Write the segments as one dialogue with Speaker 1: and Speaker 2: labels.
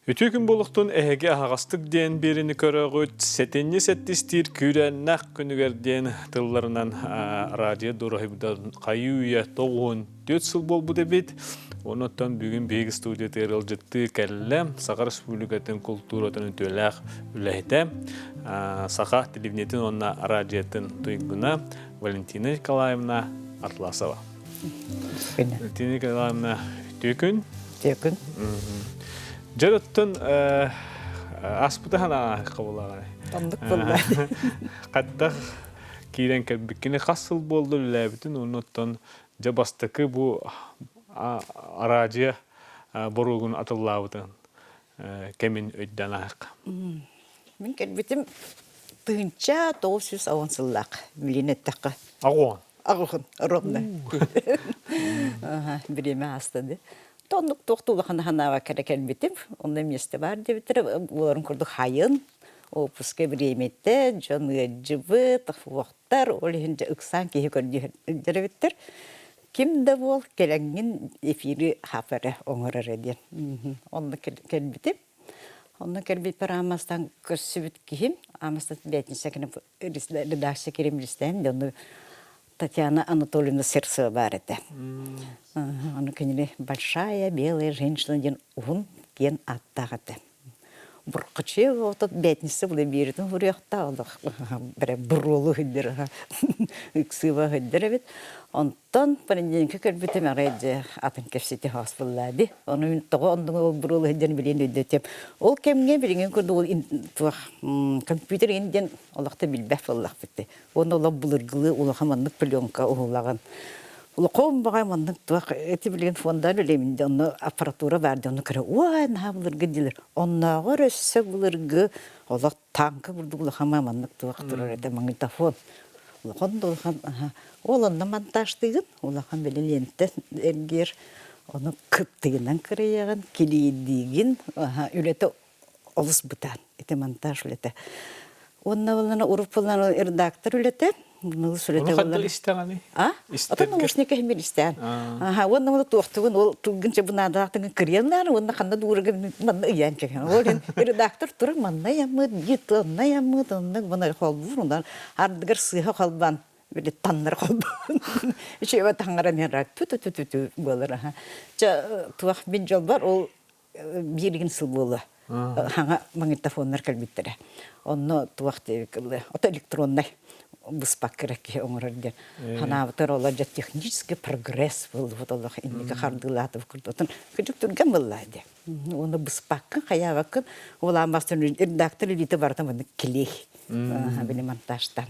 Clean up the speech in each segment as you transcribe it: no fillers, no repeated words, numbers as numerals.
Speaker 1: Үтүө күн буолуохтун эһиги аһаҕастык диэн биэриини көрөҕүт. Сэтинньи сэттистиир күүрээннээх күнүгэр диэн тылларынан радио дураһыйбыта хайыы-үйэ 94 сыл буолбут эбит. Онон бүгүн биһиги студиятыгар ыалдьыттыы кэллэ Саха Республикатын култууратын үтүөлээх үлэһитэ, Саха телевидениетин уонна радиотын туйгуна Валентина Николаевна Атласова. Валентина Николаевна, үтүө күн.
Speaker 2: Үтүө күн.
Speaker 1: Дьэр оттон аспыта санаа қабылаҕай.
Speaker 2: Оннук буолла.
Speaker 1: Хаттах киирэн кэлбиккини хас сыл буолла үлэлээбитин оннуттан дьэ бастакы бу араадьыйа боруогун атыллаабытын кэмин өйдөөн аһык.
Speaker 2: Мин кэлбитим 1990 сыллаах билин эттэххэ.
Speaker 1: Аҕуон.
Speaker 2: Аҕуон, ровно. Бириэмэ ааста ди. Тоннук туох улахан ханаава кэрэ кэлбитим. Онно миэстэ баар диэбиттэрэ. Буоларын курдук хайын, опуска бириэмэтэ, дьон ыалдьыбыт, уохтар, ол иһин дьэ ыксаан киһи көрдүүр эбиттэр. Ким да буол кэлэҥҥин эфири хаап эрэ оҥорор эрэ диэн. Онно кэлбитим. Онно кэлбиппэр Аамастан көрсүбүт киһим, Аамастан бээтинсэ күнү редакция киримилистээн, онно Татьяна Анатольевна Серцева баар этэ. Ону кинини «Большая белая женщина» диэн уһун киэн ааттаах этэ. Буркачева отут бээтинсэ була биэритин суруйахта олох бэрэ буруолу сылдьар ыксыыба сылдьар эбит. Онтон понедельникка көрбүтүм арай дьэ атын кэпсэтии хаас буллаа ди. Ону мин тоҕо оннук ол буруолу сылдьан билиэн өйдөтүөм. Ол кэмҥэ билигин курдук ол туох компьютер иһин диэн олохто билбэт буоллахпыт. Уонна олох былыргылыы улахан маннык пленка уһулаҕын. Улахан баҕай маннык туох эти билигин фонда үлэлиибин дии онно аппаратура баар дии онно көрө уай наһаа былыргы диилэр. Оннооҕор өссө былыргы олох танка курдук улахан маннык туох турар этэ магнитофон. Улахан да улахан ол онно монтажтыыгын улахан били лиэнтэ эргиэр ону кыптыгынан кырыйаҕын килиэйдиигин үлэтэ олус бытаан ити монтаж үлэтэ. Уонна буоллана уруп буоллана редактор үлэтэ нулус үлэтэ
Speaker 1: Ону ханна истэҕиний?
Speaker 2: А? Атын наушник иһимир истээн. Аха, уонна уну туохтугун ол тылгын чабынадаахтыгын кырыйаннаан уонна ханна дуурага манна ыйаан кэһэн. Ол иһин редактор туран манна ыйаммыт, биир тылна ыйаммыт, оннук мана холбуур, онон ардыгар сыыһа холбоон били таннар холбоон. Үчүгэй таҥара мера ту-ту-ту-ту буолар аха. Ча туох мин дьолбор ол бииригин сыл буолла хаҥа магнитофоннар кэлбиттэрэ онно туох диэбиккэ ото электроннай быспакка эрэ киһи оҥорор диэн ханаабытар олор дьэ технический прогресс буолбут олох инники хардыылаатыбыт курдук кырдьык түргэн буолла дии уонна быспаккын хайаабаккын улаан бастан редактор илиитэ барыта маннык клей били монтажтан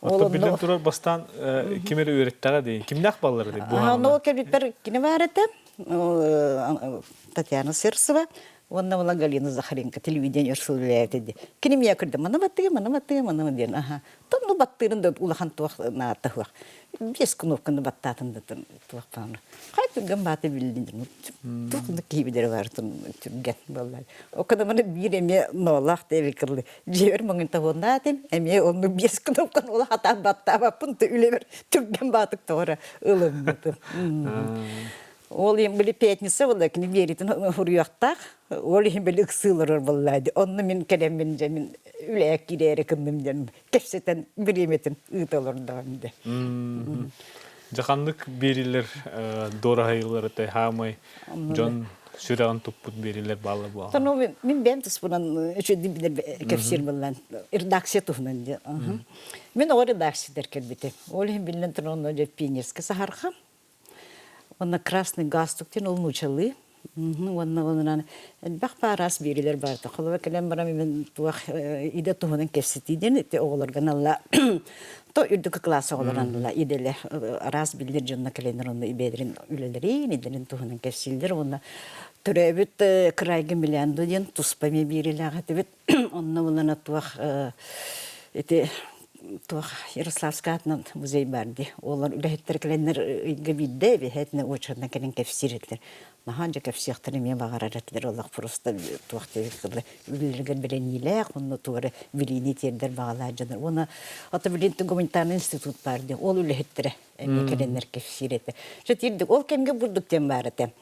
Speaker 1: Оттон биллэн турар бастаан ким эрэ үөрэттэҕэ дии. Кимнээх баллар дии бу
Speaker 2: Ону кэлбиппэр кини баар этэ. Татьяна Серцева уонна була Галина Захаренко телевидение өр сыл үлэлээбит дии. Кини миэхэ көрдө маны баттыга, маны баттыга, маны диэн. Аха. Тонну баттыырын да улахан туох наата суох. Биэс кнопканы баттаатын да туох баҕана. Хай түргэн бааты биллин туох да киһи билэрэ баартын түргэн буолла. Окономаны биир эмиэ ноолаах диэби кылы. Дьиэбэр магнитофоннаатым, эмиэ онну биэс кнопканы ула хатаан баттаабаппын үлэбэр түргэн баатык тоҕо ылыммытым. Ол иһин били пятница буолла, кини биэритин хуруйуохтаах. Ол иһин били ыксыыларар буолла дии. Онно мин кэлэммин дьэ мин үлэҕэ киирээри кынным диэн кэпсэтэн бириэмэтин ыыта олордоҕум дии.
Speaker 1: Дьэ ханнык биэрилэр дуораһайылар этэй хаамай дьон сүрэҕин туппут биэрилэр баалла буолла.
Speaker 2: Ну, мин бэйэм туспунан үчүгэй билэр кэпсиир буоллан редакция туһунан дии. Мин оҕо редакциятыгар кэлбитим. Ол иһин биллэн туран онно дьэ пионерскай саһархам. Уонна красный галстук диэн ол нуучалыы. Уонна онунан элбэх баар биэрилэр баарта. Холобура кэлэн баран мин туох идэ туһунан кэпсэтии диэн ити оҕолорго аналла то үрдүкү кылаас оҕолор аналла идэлэр араас биллэр дьонно кэлэннэр онно ибээлэрин үлэлэрин идэлэрин туһунан кэпсииллэр уонна төрөөбүт кырайга Милянду диэн туспа эмиэ биэрилээх этибит онно булана туох ити туох Ярославскай аатынан музей баар дии. Олор үлэһиттэр кэлэннэр ыйга биирдэ эбиһээтинэ очередынан кэлэн кэпсиир этилэр. Наһаа дьэ кэпсиэхтэрин эмиэ баҕарар этилэр олох просто туох диэбит кылы үлэлэригэр бэлэниилээх уонна тугу эрэ билиини тиэрдэр баҕалаах дьоннор. Уонна ото билин гуманитарный институт баар дии. Ол үлэһиттэрэ эмиэ кэлэннэр кэпсиир этэ. Дьэ тиэрдик ол кэмҥэ бурдук диэн баар этэ.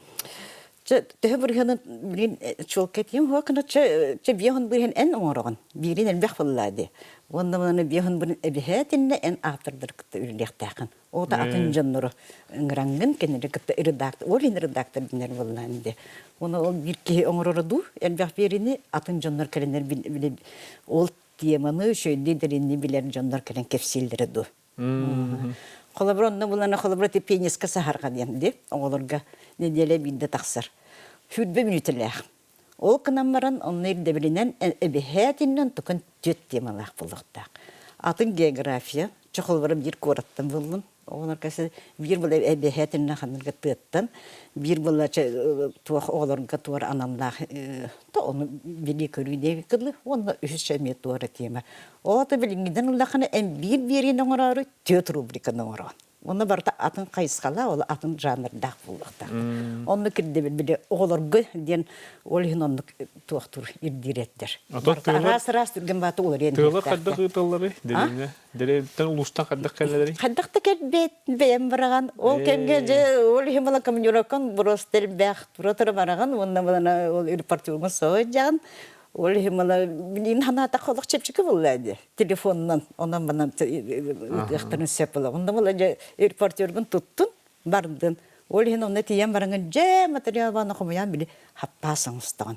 Speaker 2: Чэ, төһө бырыһыанын билин чуолкай этиэм уһуа гына чэ, чэ биэһун бырыһыан эн оҥороҕун. Биирин элбэх буоллаа дии. Уонна маны биэһун бырыһын эбиһээтиннэ эн ааптардар кытта үлэлиэхтээххин. Ота атын дьоннору ыҥыраҥҥын кинилэри кытта редактор, ол иһин редактор дэнэр буоллаан дии. Уонна ол биир киһи оҥороро дуу, элбэх биэрини атын дьоннор кэлэннэр ол теманы үчүгэйдик дириҥник билэр дьоннор кэлэн кэпсииллэрэ дуу. Холобур, онно булана холобур ити пианиска саһарҕа диэн дии оҕолорго нэдиэлэ биирдэ тахсар. Сүүрбэ мүнүүтэлээх. Ол гынан баран онно ирдэбилинэн эбэһээтинэн тукун түөрт темалаах буолуохтаах. Атын география, чэ холобура биир куораттан буллум. Оҕолорго биир была эбэһээтинэн ханнык тыаттан, биир была туох оҕолорго туора аналлаах то ону билии-көрүү диэбиккэ уонна үһүс эмиэ туора тема. Ол билиҥҥинэн ыллаххына эн биир биэриини оҥороору түөрт рубриканы оҥороҕун. Онно барыта атын хайысхалаах, ол атын жанрдаах буолуохтаах. Оннук ирдэбил били оҕолорго диэн ол иһин оннук туохтуур ирдиир эттэр. Араас-араас түргэн баата уларыйан
Speaker 1: Тыалар хайдах ыыталларый? Дэриэбинэ. Дэриэбиттэн улуустан хайдах кэлэлэрий?
Speaker 2: Хайдах да кэлбэт бэйэм бараҕан. Ол кэмҥэ дьэ ол иһин була командировкам просто элбэх тура-тура бараҕын уонна балана ол репортёргун соһуйдьаҕын. Ол иһин мала билигин санаатахха олох чэпчэки буолла дии. Телефонунан онон манан ыытыахтарын сөп буолла. Онно була дьэ репортербун туттун бардын. Ол иһин онно тиийэн бараҥын дьэ материал баана хомуйан били хаппаас оҥостоҕун.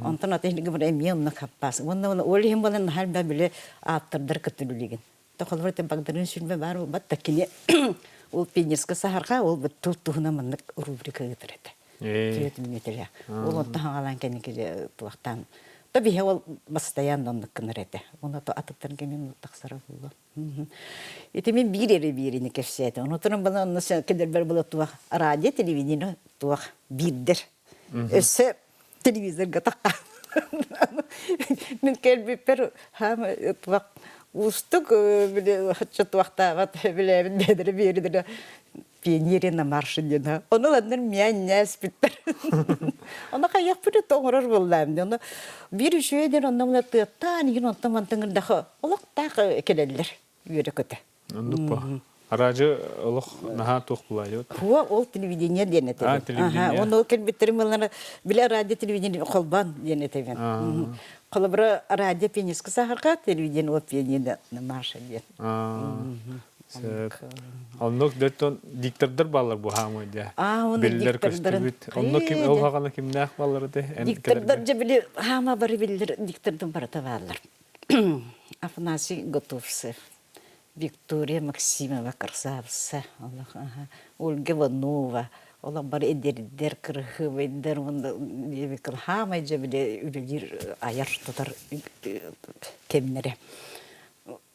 Speaker 2: Онтон аты иһин эмиэ онно хаппаас. Уонна ол иһин буолан наһаа элбэх били ааптардар кытта үлэлиигин. Холобур ити Багдарыын Сүлбэ баар буолбат да кини ол пионерскай саһарҕа ол тыл туһунан маннык рубрика ыытар этэ. Түөрт мүнүүтэлээх. Ол онтон хаҥалаан кэнники туохтаан то биһи ол бастайаан оннук гынар этэ. Оны то атыттан кэмин тахсара буолуо. Ити мин биир эрэ биирини кэпсээтим. Онутунан бала онно кэлэрбэр была туох радио телевидение туох биирдэр. Өссө телевизорга тахха. Мин кэлбиппэр хаама туох уустук били хачча туохтаабат билээбит бэдэрэ биэридэрэ пионерия на марше диэн ону ыланнар миэн-нээспиттэр ону хайыахпыт оҥорор буоллаам ону биир үчүгэй диэн онно мына тыаттаан иһин онтон мантан гырдах олохтоох кэлэллэр үөрэ-көтө
Speaker 1: Оннук по. Араадьы олох наһаа туох булаайбыт.
Speaker 2: Хуа ол телевидение диэн этебин.
Speaker 1: Телевидение.
Speaker 2: Оны ол кэлбиттерим ыллана биле радио телевидение холбан диэн этебин. Холобура радио пианиска саһарга телевидение ол пианино Маша диэн.
Speaker 1: Сөп. Оннук дөттөн диктордар бааллар бу хаамы дьэ.
Speaker 2: Биллэр
Speaker 1: көстүбүт. Онно ким ол хаҕана кимнээх бааллар этэ?
Speaker 2: Диктордар дьэ били хаама бары биллэр диктордун барыта бааллар. Афанасий Готовцев. Виктория Максимова красавица, Ольга Иванова, олох бары эдэрдэр, кырыһыбайдар, хаамай дьэ били үлэлиир айар-тутар кэмнэрэ.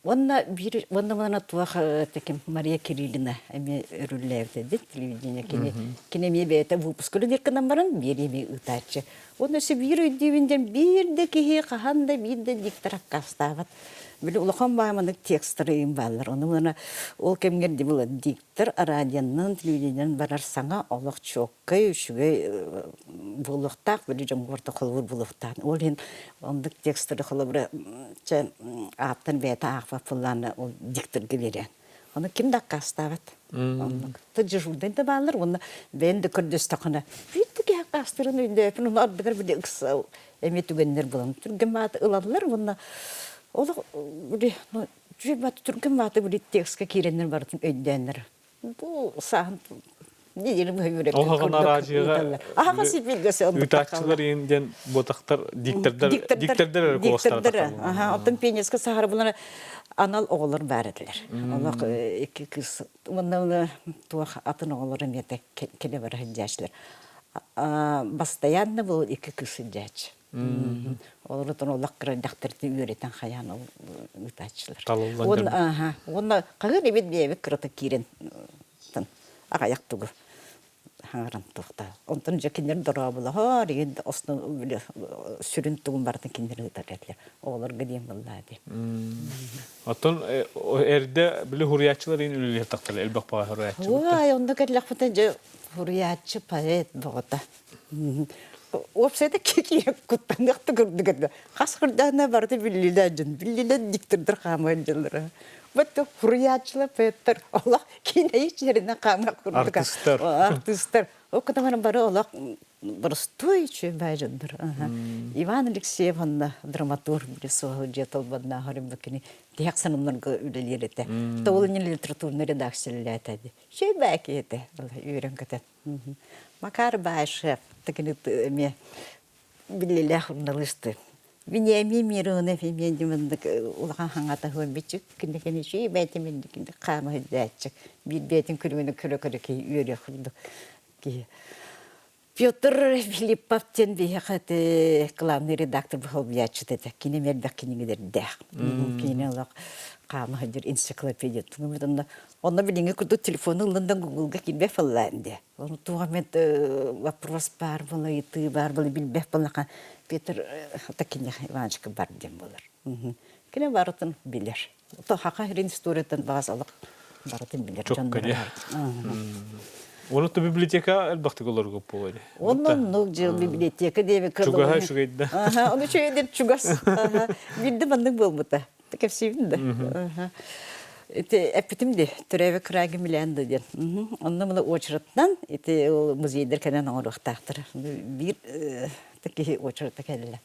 Speaker 2: Уонна биир уонна мана туох таким Мария Кириллина эмиэ өрүллээбитэ дит телевидение кини кини эмиэ бэйэтэ выпуск үлэлиир гынан баран биир эмиэ ыытааччы. Уонна өссө биир өйдүүбүн диэн биир да киһи хаһан да биир да диктор аккаастаабат. Били улахан бааманык текстары ыйым бааллар. Ону мына ол кэмҥэ дибила диктор радионан, телевидениенэн барар саҥа олох чуоккай, үчүгэй буолуохтаах, били дьоҥҥо барыта холобур буолуохтаах. Ол иһин оннук текстары холобура чэ ааптан бэйэтэ аахпат буоллаҕына ол дикторга биэрэн. Ону ким да аккаастаабат. Оннук. То дежурнай да бааллар уонна бэйэн да көрдөстөххүнэ биир да киһи аккаастыырын өйдөөпүн, ону ардыгар били ыкса эмиэ түгэннэр булан түргэн бааты ылаллар уонна олох били үчүгэй бааты түргэн бааты били текстка киирэннэр барытын өйдөөннөр бу сааһын неделя быһа үөрэппит
Speaker 1: Ол хаҕана араадьыйаҕа
Speaker 2: аһаҕас эфиргэ
Speaker 1: ыытааччылар иһин диэн буотахтар диктордар диктордар эрэ куоластара
Speaker 2: диктордар оттон пионерскай сахара булар анал оҕолор баар этилэр олох икки кыыс уонна туох атын оҕолор эмиэ кэлэ бара сылдьааччылар Бастайаанна бу икки кыыс сылдьааччы. Олорутун олох кыра дьахтарты үөрэтэн хайаан ол ыытааччылар.
Speaker 1: Талыллан
Speaker 2: Уонна уонна хаһыан эбит бэйэбит кырата киирэн аҕайах тугу хаҥаран туохта. Онтон дьэ кинилэр дорооболоһор, игин сүрүн тугун барытын кинилэр ыытар этилэр. Оҕолорго диэн буоллаа дии.
Speaker 1: Оттон эрдэ били хуруйааччылар иин үлэлиир тахтар элбэх баҕа хуруйааччы.
Speaker 2: Ой, онно кэллэхпитин дьэ Суруйааччы поэт бөҕөтө. Уопсайда киһи куттаныах да курдук этэ. Хас кырдаана барыта биллилэр дьон, биллилэр диктордар хаамар дьыллара. Вот суруйааччылар, поэттар олох киинэйи чэринэ хаамар курдук.
Speaker 1: Артыстар.
Speaker 2: Артыстар. Ол кытаман бары олох. Боростуой үчүгэй баай дьоннор. Иван Алексеев онно драматург били суоһу дьиэ толбонноох өрүммүт кини тиһэх санымнарга үлэлиир этэ. Ол иннинэ литературнай редакция үлэлээтэ дии. Үчүгэй баай киһи этэ. Үөрэн көтөн. Макар Баишев такини эмиэ биллилээх журналисты. Вениамин Миронов эмиэ маннык улахан хаҥатаһыан бичик кинини үчүгэй бэйэтин минникин хаама сылдьааччы. Биир бэйэтин күлүмүнү көрө-көрө киһи үөрүөх курдук киһи. Петр Филиппов диэн биһиэхэ ити главный редактор быһалбыйааччыта этэ. Кини элбэх кинигэлэрдээх. Кини олох хаама сылдьар энциклопедия. Онно онно билиҥҥи курдук телефону ыллын да Гуглга киирбэт буоллаан дии. Ону туох эмит вопрос баар буола, ыйытыы баар буола билбэт буоллаха Петр Такинех Ивановичка бар диэн буолар. Кини барытын билэр. Саха сирин историятын баҕас олох барытын билэр дьоннор.
Speaker 1: Оны то библиотека элбэхтик олоргуп буолуо.
Speaker 2: Оннук дьыл библиотека диэбиккэ
Speaker 1: Чугаһа үчүгэйдэ.
Speaker 2: Ону үчүгэйдэр чугас. Биирдэ маннык буолбута. Кэпсиибин да. Ити эппитим ди төрөөбүт кыраайга милээн да диэн. Онно мына очередтан ити музейдар кэлэн оҥоруохтаахтар. Биир киһи очередта кэллэ.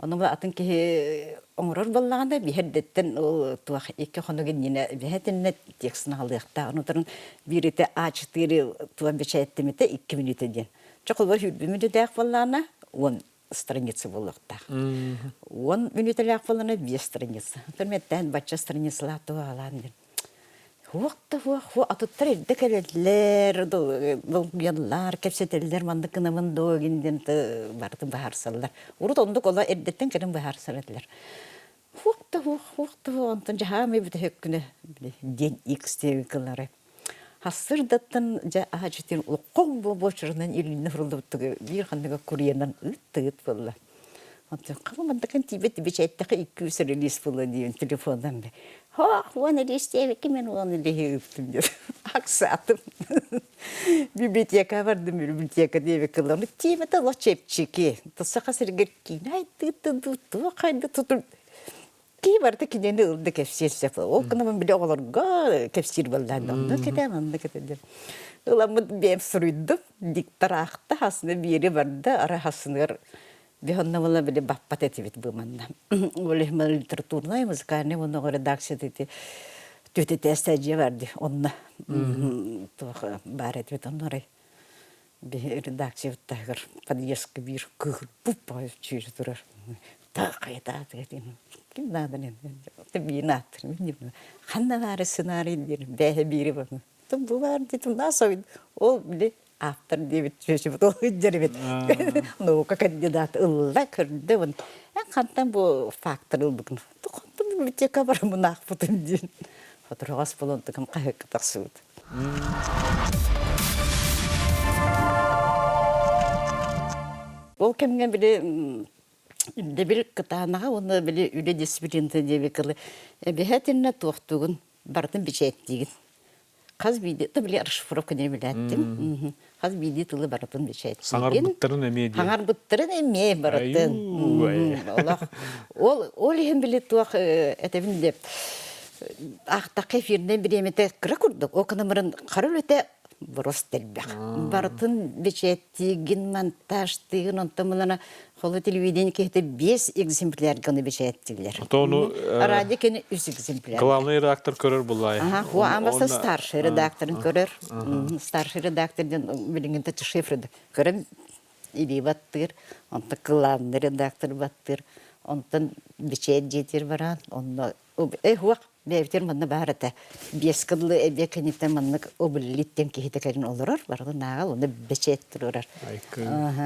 Speaker 2: Ону атын киһи оҥорор буоллаҕына биһэрдэттэн ол туох икки хонук иннинэ биһэтиннэ текстин аҕалыахтаах. Онутарын биир ити А4 туан бэчээттэмитэ 2 мүнүүтэ диэн. Чэ холбор сүүрбэ мүнүүтээх буоллаҕына 10 страница буолуохтаах. 10 мүнүүтэлээх буоллаҕына 5 страница. Онтон мэттээн бачча страницалаах туох аҕалаан диэн. Суох да суох, суох атыттар эрдэ кэлэллэр, долгуйаллар, кэпсэтэллэр, маннык гынабын дуо гин диэн барытын быһаарсаллар. Урут оннук оло эрдэттэн кэлэн быһаарсар этилэр. Суох да суох, суох да суох, онтон дьаһаамай бүтэһик күнэ диэн X диэбиккэлэрэ. Хассырдаттан дьэ аһачытын улуккоҥ буочурунан илиинэ хуруллубуттугу биир ханныга куриянан ыыт ыыт буолла. Онтон хабы тиийбэт бэчээттэхэ 200 релиз буолла диэн телефонунан бе. Хоох, уон релиз диэбикки мен уон релиһи ыыптым диэн аксаатым. Библиотека бардым, библиотека диэбикки ыллам. Тиэмэтэ олох чэпчэки. Саха сиригэр киинэ айдыытын туох хайды тутун Кии барыта кинини ылда кэпсиир сөп. Ол гынан били оҕолорго кэпсиир буоллаан онно кэтэ, манна кэтэ диэн. Ыламмыт бэйэм суруйдум. Диктор аахта, хасына биэри барда, арай хасыныгар Бихонна була били баппат этибит бу манна. Ол иһин литературнай, музыкальный уонна редакция ити түөтэтээстэ дьиэ бар ди онно туох баар этибит онно арай биһи редакциябыт таһыгар подъездка биир кыыһырбыт баҕайы чүүрэ турар ким наада биин ааттыр ханна баары сценарий диир бээһэ биири бу бу баар дитим наасабын ол били автор диэбит чүөчүбүт ол дьэрибит наука кандидат ылла көрдө бун эн хантан бу фактор ылбыкын хантан библиотека барамын аахпытын диэн хотуругас булан тыкым хаһыакка тахсыбыт. Ол кэмҥэ били ирдэбил кытаанаҕа уонна били үлэ дисциплината диэбиккэ эбэһээтиннэ туохтугун барытын бэчээттиигин. Хас биирдии то били расшифровка диэн билээттим. Хас биирдии тылы барытын бэчээттиигин.
Speaker 1: Саҥарбыттарын эмиэ диэн.
Speaker 2: Саҥарбыттарын эмиэ барытын. Олох ол ол иһин били туох этэбин деп аахтахха эфирнэй бириэмэтэ кыра курдук. Ол гынан хара үлэтэ борос элбэх. Барытын бэчээттиигин, монтажтыыгын, онтон булана холу телевидение киһитэ 5 экземплярга оны бэчээттииллэр.
Speaker 1: Ону
Speaker 2: Радио кини үс экземпляр.
Speaker 1: Главный редактор көрөр буллай.
Speaker 2: Ага, ху амбаса старший редакторын көрөр. Старший редактор диэн билиҥҥинтэ шифр көрөн илии баттыыр, онтон главный редактор баттыыр, онтон бэчээт дьиэтигэр баран, онно Э, бэйэбитигэр манна баар этэ. Биэс кыллы эбиэ кэнниттэн маннык обуллиттен киһитэ кэлин олорор, барытын ааҕал, онно бэчээт туруорар.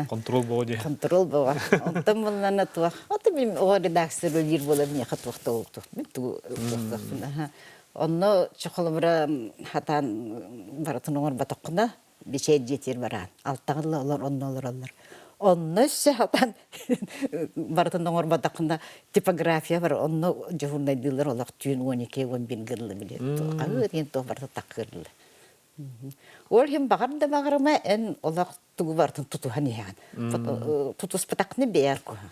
Speaker 1: Контрол боҕо дии.
Speaker 2: Контрол боҕо. Онтон буллана туох. Ото мин оҕо редакция биир буола миэхэ туох да туох. Мин тугу туохтаахпын. Онно чохолобура хатаан барытын оҥорботоххуна бэчээт дьиэтигэр бараан алтаҕын олор онно олороллор онно өссө хатан барытын оҥорботоххуна типография бар онно дьуһуурнайдыыллар олох түүн 12 11 гылла били хаһыы диэн туох барыта таккыылла ол иһин баҕар да баҕарыма эн олох тугу барытын тутуһан иһэҕин тутуспатаххына бэйэр куһаҕан.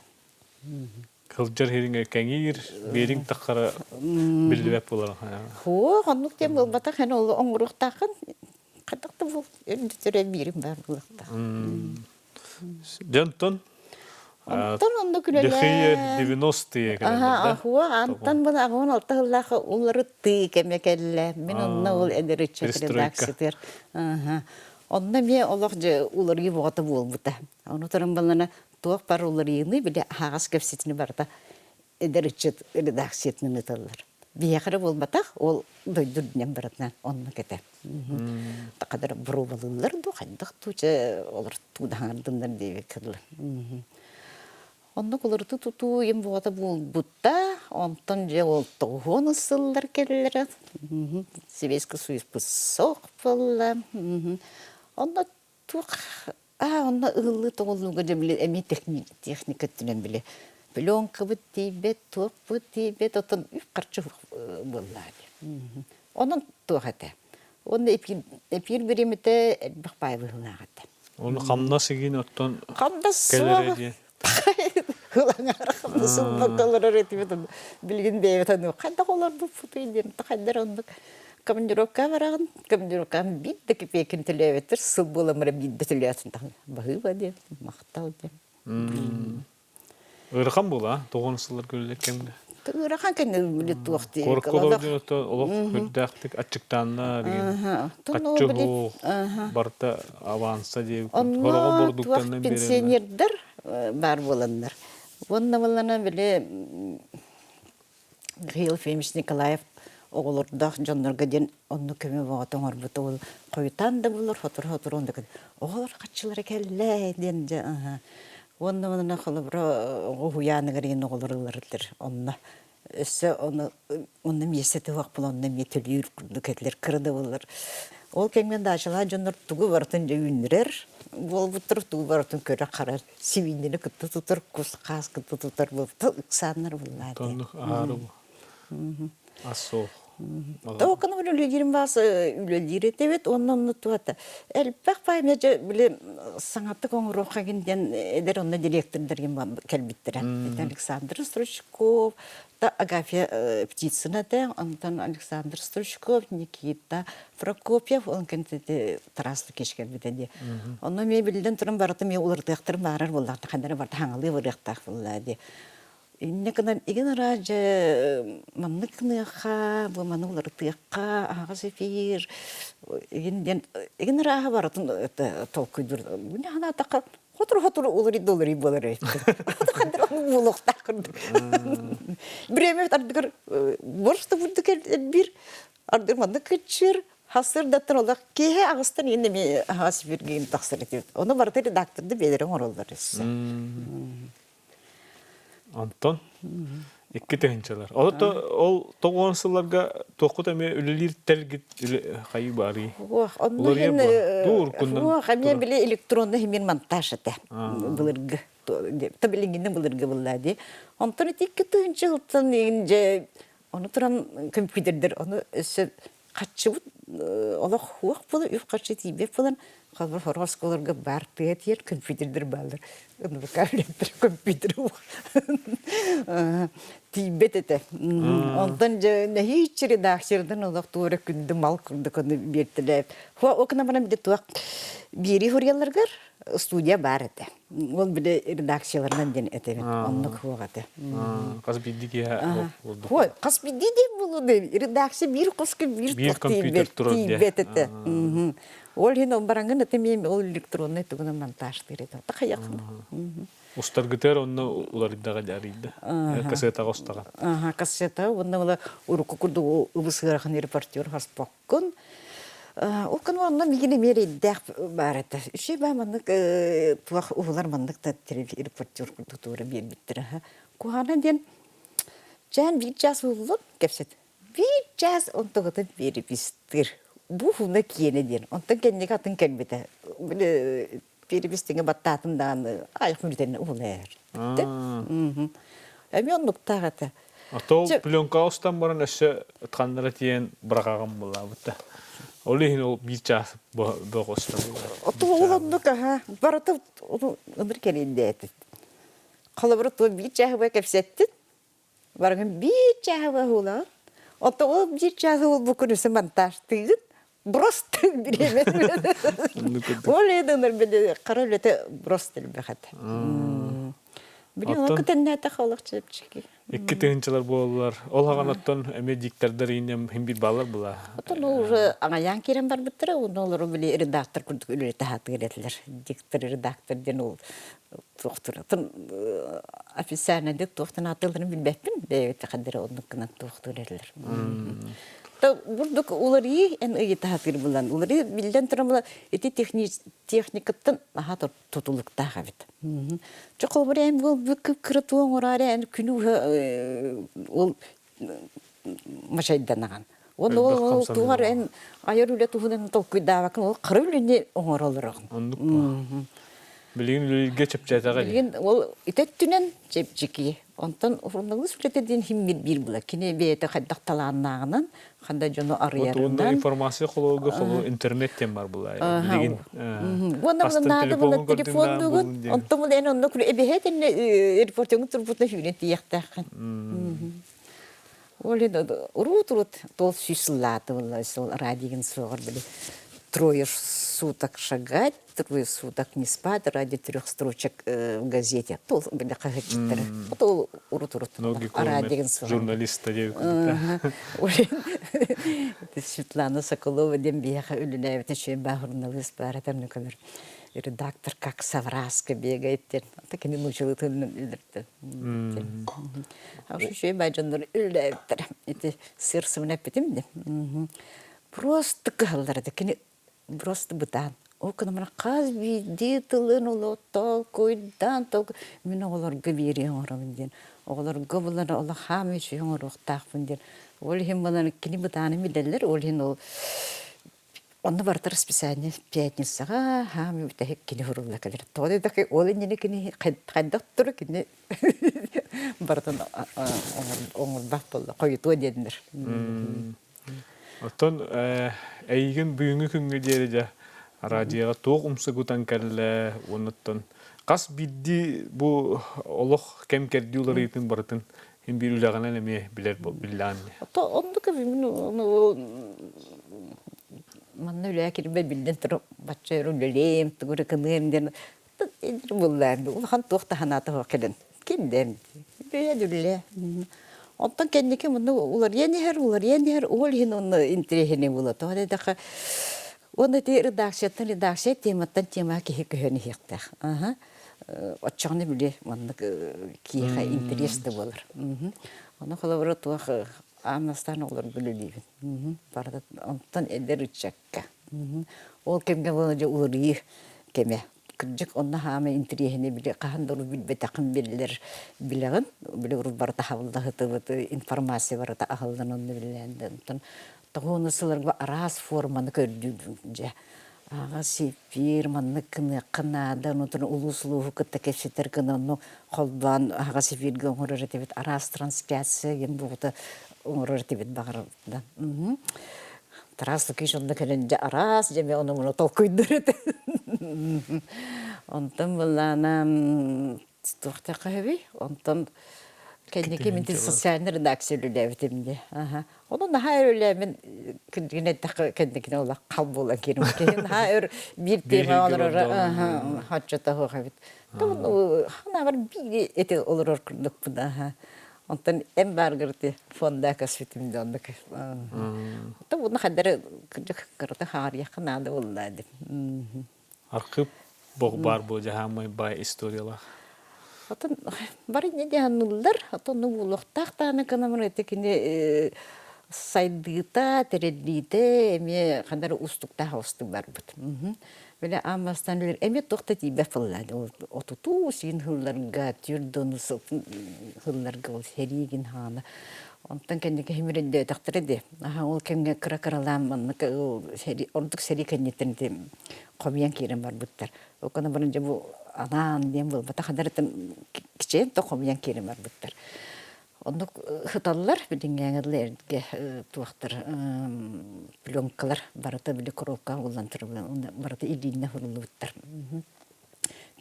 Speaker 1: Кылдьар иһириҥэ кэҥиир, биэриҥ таххара биллибэт буолар.
Speaker 2: Хуох, оннук диэн буолбатах, эн ол оҥоруохтааххын хайдах да бу үрдүтүрэ биирим баар буолуохтаах.
Speaker 1: Дьонтон
Speaker 2: Онтон онно
Speaker 1: Лихие
Speaker 2: күлэлээн
Speaker 1: 90-е
Speaker 2: Аха,
Speaker 1: кэлэллэр да?
Speaker 2: ахуа антан бына 86 сыллаах уларыттыы кэмэ кэллэ. Мин онно ол эдэр ыччат
Speaker 1: Перестройка.
Speaker 2: редакциятыгар аха онно эмиэ олох дьэ уларыйыы боҕото буолбута. Ону туран балана туох бар уларыйыыны били аһаҕас кэпсэтини барыта эдэр ыччат редакциятынан ыыталлар. Биһиэхэ эрэ буолбатах, ол дойду үрдүнэн барытынан оннук этэ. Такадар боруобалыыллар дуу, хайдах дуу, чэ олор туудаһаҥардыннар диэбиккэ дылы. Оннук уларыты тутуу им буота буолбута, онтон дьэ ол тоҕуһуон сыллар кэллэрэ. Сэбиэскэй Союзпут суох буолла. Онно туох аа онно ыһыллыы тоҕуллууга дьэ били эмиэ техника өттүнэн били пленкабыт тиийбэт, туохпут тиийбэт, оттон үп-харчы буоллаа дии. Онон туох этэ. Уонна эпир, эпир бириэмэтэ элбэх баай быһыылаах этэ.
Speaker 1: Ону хамнас игин оттон
Speaker 2: Хамнас
Speaker 1: кэлэрэ
Speaker 2: суоҕа.
Speaker 1: диэн.
Speaker 2: Ылаҥаара хамнас ылбакка олорор этибит. Билигин бэйэбит аны хайдах олорбуппутуй диэн хайдар оннук командировка бараҕын, командировкаҕын биир да кэпиэкин төлөөбөттөр, сыл буолан баран биирдэ төлөөтүн баһыыба диэн, махтал диэн.
Speaker 1: Ыарахан буола, тоҕон сыллар көрүллэр кэмҥэ.
Speaker 2: Ыарахан кэннэ били туох диэбиккэ
Speaker 1: Куоракка олорор дьон олох үрдээхтик аччыктаанна деген хаччы суох барыта аванса диэбит хороҕо
Speaker 2: Онно туох
Speaker 1: бордуктанан биэрэллэр.
Speaker 2: пенсионердар баар буоланнар. Уонна буоллана били Михаил Ефимович Николаев оҕолордоох дьоннорго диэн онно көмө бөҕөтө оҥорбут ол хойутаан да булар сотору-сотору онно оҕолор хаччылара кэллэ диэн дьэ уонна онно холобура оҕо уһуйааныгар иһин оҕолор ыларылар онно өссө ону онно миэстэ туһах була онно эмиэ төлүүр курдук этилэр кыра да буоллар ол кэмҥэ даачалаах дьоннор тугу барытын дьэ үүннэрэр буолбуттар тугу барытын көрө-харар сибиинньэни кытта тутар, кус-хаас кытта тутар буолта ыксааннар буллаа дии.
Speaker 1: Оннук аһаары ас суох.
Speaker 2: Тоокону үлэлиирим баас үлэлиир этибит уонна онно туата элбэх баай дьэ били саҥатык оҥоруохха гин диэн эдэр онно директордаргын кэлбиттэрэ. Это Александр Стручков, та Агафья Птицына этэ, онтон Александр Стручков, Никита Прокопьев, он кэнтити Тарас Лукич кэлбитэ дии. Онно эмиэ биллэн туран барытым эмиэ уларытыахтарын баарар буоллаҕына ханна барыта хаҥалыы барыахтаах буолла дии. Инньэ гынан игин араа дьэ маннык гыныахха, бу маны уларытыахха, аһаҕас эфир, игин диэн игин арааһа барытын толкуйдуур. Бу санаатахха Хотур-хотур уларый-доларый буолар эбит. Хандар ону буолуохтаах курдук. Бириэмэ ардыгар борс да бурдук элбиир, ардыгар маннык кыччыыр, хасырдаттан олох киэһэ аҕыстан иин эмиэ аһаҕас эфиргин тахсар этибит. Ону барыта редакторды бэйэлэрэ оҥороллор өссө.
Speaker 1: Онтон икки тыһыынчалар. Ол ол тоҕуон сылларга туоххут эмиэ үлэлиир тэлгит хайыы баарый?
Speaker 2: Онно
Speaker 1: Уларыйа
Speaker 2: иһин
Speaker 1: буо. Дуу уруккуннан
Speaker 2: Ох, эмиэ
Speaker 1: турар.
Speaker 2: били электронный химин монтаж этэ былыргы. Та билиҥҥинэн былыргы булла дии. Онтон ити 2000 сылтан иһин дьэ ону туран компьютердэр ону өссө хаччыбыт олох хуох буолан үп-харчы тиийбэт буолан холобур сорох оскуолаларга баар тыа тиийэр компьютердэр бааллар ынырыка үлэттэр компьютер тиийбэт этэ онтон дьэ нэһииччэ редакциялардан олох туора күндү мал курдук ону биэртэлээбит окна баран били туох биэрии суруйалларыгар студия баар этэ Ол били редакцияларынан диэн этэбин. Оннук суох этэ.
Speaker 1: Хас биирдии киһи
Speaker 2: Ой, хас биирдии диэн буолуо редакция биир хоско биир
Speaker 1: биир компьютер турар
Speaker 2: тиийбэт этэ. Ол иһин ол бараҥын это мен ол электронный тугунан монтажтыыр этэ. Тахайахын.
Speaker 1: Устаргытыар онно уларыйдаҕа дьарыйда. Кассетаҕа устаҕа.
Speaker 2: Аха, кассета уонна була урукку курдук ыбыс ыарахан репортер хаспок Кун ол күн онно миигин эмиэ эрэйдээх баар этэ. Үчүгэй баа маннык туох уһулар маннык да репортер курдук туора биэрбиттэрэ. Куһаҕана диэн чээн биир чаас уһуллун кэпсэт. Биир чаас онтугутун перепистыыр. Бу уһуна киэнэ диэн. Онтон кэнники атын кэлбитэ. Били перепистиҥэ баттаатын даҕаны айах мүрүтэннэ уһулар. Эмиэ оннуктаах этэ.
Speaker 1: А то пленка устан баран өссө ытханнара тиийэн быраҕаҕын булаабыта. Ол иһин ол биир чаас бөҕө устан
Speaker 2: Оту ол оннук аха барыта ыныр кэлиндээти. Холобура туо биир чааһыба кэпсэттин, барыгын биир чааһыба уһулаҕын. Ото ол биир чааһы ол бу күнүсү монтажтыыгын. Просто бириэмэ. Ол эдэнэр били хара үлэтэ просто элбэх этэ. Били
Speaker 1: Оттон
Speaker 2: кытыннаатах олох чэпчэки.
Speaker 1: Икки тыһыынчалар буолаллар. Ол хаҕан оттон эмиэ диктордар иинем хин бир баалар була.
Speaker 2: Оттон уже аҥайаан киирэн барбыттара, уонна олору били редактор курдук үлэлэтэ сатыыр этилэр. Диктор, редактор диэн ол туохтур. Оттон официальнайдык туохтан ааттыылларын билбэппин, бэйэбит хаддары оннук гынан туохтуур этилэр. Бурдук уларыы эн ыйытаһатыыр булан уларыы биллэн туран була ити техникаттан аха тутулуктаах эбит. Чэ холобур эн бу кыра туоҥ оҥороору эн күнү ол мачайданаҕын. Ол ол тугар эн айар үлэ туһунан толкуйдаабаккын ол кыра үлэни оҥоро олороҕун.
Speaker 1: Оннук Билигин үлэлииргэ чэпчээтэҕэ
Speaker 2: Билигин ол ити өттүнэн чэпчэки. Онтон суруналыыс үлэтэ диэн химмит биир була. Кини бэйэтэ хайдах талааннааҕынан, ханда дьону
Speaker 1: Вот уонна
Speaker 2: арыйарынан.
Speaker 1: информация холуога холу интернет диэн бар була. Билигин
Speaker 2: Уонна була
Speaker 1: астын
Speaker 2: наада була
Speaker 1: телефоҥун
Speaker 2: телефон
Speaker 1: көрдүҥ
Speaker 2: дугун,
Speaker 1: булун диэн.
Speaker 2: онтон була эн онно эбэһээт энне репортёҥун турбутuna сүүрэн тиийэхтээххин. Ол иһин уруут-урут туол сүүс сыллааты буолла сол радиогын суоҕар били трое суток шагать, трое суток не спать ради трех строчек в газете. Тол били хаһыатчыттары. Ол урут-урут
Speaker 1: Ноги
Speaker 2: радиогын
Speaker 1: кормят
Speaker 2: суоҕар.
Speaker 1: журналиста диэби курдук.
Speaker 2: Светлана Соколова диэн биһиэхэ үлэлээбитэ үчүгэй баа суруналыыс баар этэ көмөр редактор как совраска бегает диэн кини нуучалыытын үлэртэн Үчүгэй бай дьоннор үлэлээбиттэрэ. Ити сыр сымын эппитим дии. Просто кыһаллар этэ. Кини просто бытаан. Ол гынан хас биирдии тылын олох толкуйдаан толкуй мин оҕолорго биэрии оҥоробун диэн. Оҕолорго булан олох хаам үчүгэй оҥоруохтаахпын диэн. Ол иһин булан кини бытаанын билэллэр. Ол иһин ол Онно барыта расписание пятницаҕа хаамыы бүтэһик кини сурулла кэлэр. Тоҕо диэтэххэ ол иннинэ кини хайдах турар кини барытын оҥорбот буолла хойутуо диэннэр.
Speaker 1: Оттон эйигин бүгүҥҥү күҥҥэ диэри дьэ радиоҕа туох умсугутан кэллэ уонна хас биирдии бу олох кэм-кэрдии уларыйыытын барытын Мин биир үлэҕинэн эмиэ билэр биллэҕин
Speaker 2: Ото оннук мин манна үлээ кирбэ биллэн турар бачча өр үлэлиэм тугу эрэ гыныам диэн буллаан улахан туох да санаата суох кэлэн киллэм үлээ үлээ Онтон кэнники муну уларыйан иһэр, уларыйан иһэр, ол иһин онно интэриэһинэй буола. Тоҕо диэтэххэ, уонна ити редакцияттан редакция тематтан темаҕа киһи көһөн иһиэхтээх. Аха. Оччоҕуна били маннык киһиэхэ интэриэс да буолар. Ону холобура туох аан бастаан оҕолорго үлэлиибин. Барыта онтон эдэр ыччакка. Ол кэмҥэ буола дьэ уларыйыы кэмэ. Кырдьык онно хаамай интэриэһинэй били хаһан да урут билбэтэххин биллэр билэҕин. Били урут барыта аһыллаһытыбыт информация барыта аһыллан онно биллээн онтон тоҕуону сыларга араас форманы көрдүүбүн дьэ. Аҕа сиппиир, маннык гыныахха наада, онутун улуус улууһу кытта кэпсэтэр гына онну холбоон аһаҕас эфиргэ оҥорор этибит, араас трансляция диэн буолута оҥорор этибит баҕарабытынан. Тарас Лукич онно кэлэн дьэ араас дьэ ону муну толкуйдуур этэ. Онтон былаана туохтаахха сөбүй? Онтон кэнники мин социальный редакция үлэлээбитим дии. Ону наһаа өр үлээмин күндүгүн эттэххэ кэнникинэ олох хал буолан киирим. Киһи наһаа өр биир тиэмэ олороро хоччото суох эбит. Ханааҕар биир эти олорор курдукпун аха. Онтон эн бааргар ити фонда көспүтүм да оннук. Оттон буну хадары кырдьык кырата хаарыйахха наада буолла дим.
Speaker 1: Архыып бох баар буо дьаһаамай баай историялаах.
Speaker 2: Отон бары не дьаһаныллар, отон ну буолуохтаах даҕаны гынан ити кини сайдыыта, тэриллиитэ эмиэ ханна уустуктаах оҕустук барбыт. Били аан бастаан билэр эмиэ туох да тиийбэт буолла. Отутуу сиин сылларга, түөрт сылларга ол сэриигин хаана. Онтон кэнники химириндөтөхтөрө дии. Аха ол кэмҥэ кыра-кыралаан маннык ордук сэрии кэнниттэн ити хомуйан киирэн барбыттар. Ол гынан баран дьэ бу анаан диэн буолбатах адарытын кичэйэн то хомуйан киирэн барбыттар. Оннук сыталлар билиҥҥээҥи дылы эргэ туохтар пленкалар барыта били коробкаҕа угуллан турар барыта илииннэ суруллубуттар.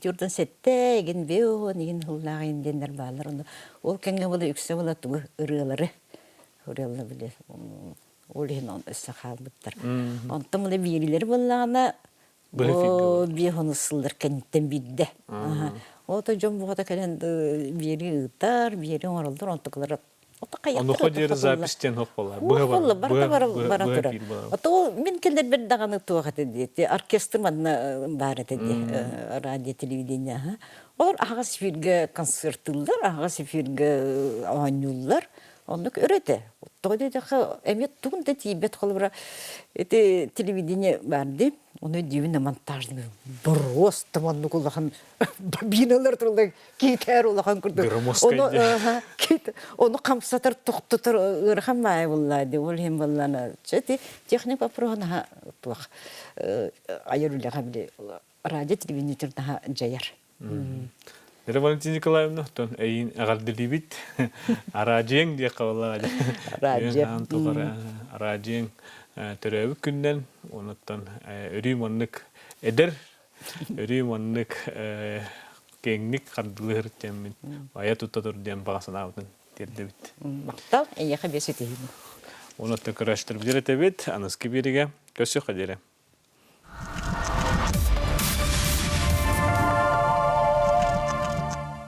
Speaker 2: Түөртэн сэттэ игин бион игин сыллаах игин диэннэр бааллар. Онно ол кэмҥэ була үксэ була тугу ырыалары ырыалар били. Ол иһин өссө хаалбыттар. Онтон мына биэрилэри буоллаҕына биир хонус сыллар кэнниттэн биирдэ. Ото дьон буҕата кэлэн биэри ыытар, биэри оҥороллор, онтукалара
Speaker 1: Онуоха диэри запись диэн суох буолла.
Speaker 2: Быһа барыта бара турар. Ото мин кэлэрбэр даҕаны туох этэ диэти, оркестр манна баар этэ дии, радио телевидение. Олор аһаҕас эфиргэ концертыыллар, аһаҕас эфиргэ оонньууллар. Оннук өр этэ. Тоҕо диэтэххэ, эмиэ тугун да тиийбэт холобура ити телевидение баар дии. Ону дьиибин монтажный боруоста маннык улахан бобиналар тураллар киитээр улахан курдук. Ону ону хамсатар тохтотор ыарахан баайы буллаа дии. Ол иһин буоллаана ити техник вопроһа наһаа туох айар үлэҕэ били радио телевидение наһаа дьайар.
Speaker 1: Вера Валентина Николаевна, оттон эйин эҕэрдэлиибит. Араадьыйаҥ диэххэ буоллаҕа дии.
Speaker 2: Араадьыйа.
Speaker 1: Араадьыйаҥ төрөөбүт күнүнэн, онуттан өрүү маннык эдэр, өрүү маннык киэҥник хардылыыр диэммин айа тутта тур диэн баҕа санаабытын тиэрдэбит.
Speaker 2: Махтал, эйиэхэ биэс ситиһиини.
Speaker 1: Онуттан көрөөччүлэрбитигэр этэбит, аныгыскы биэригэ көрсүөххэ диэри.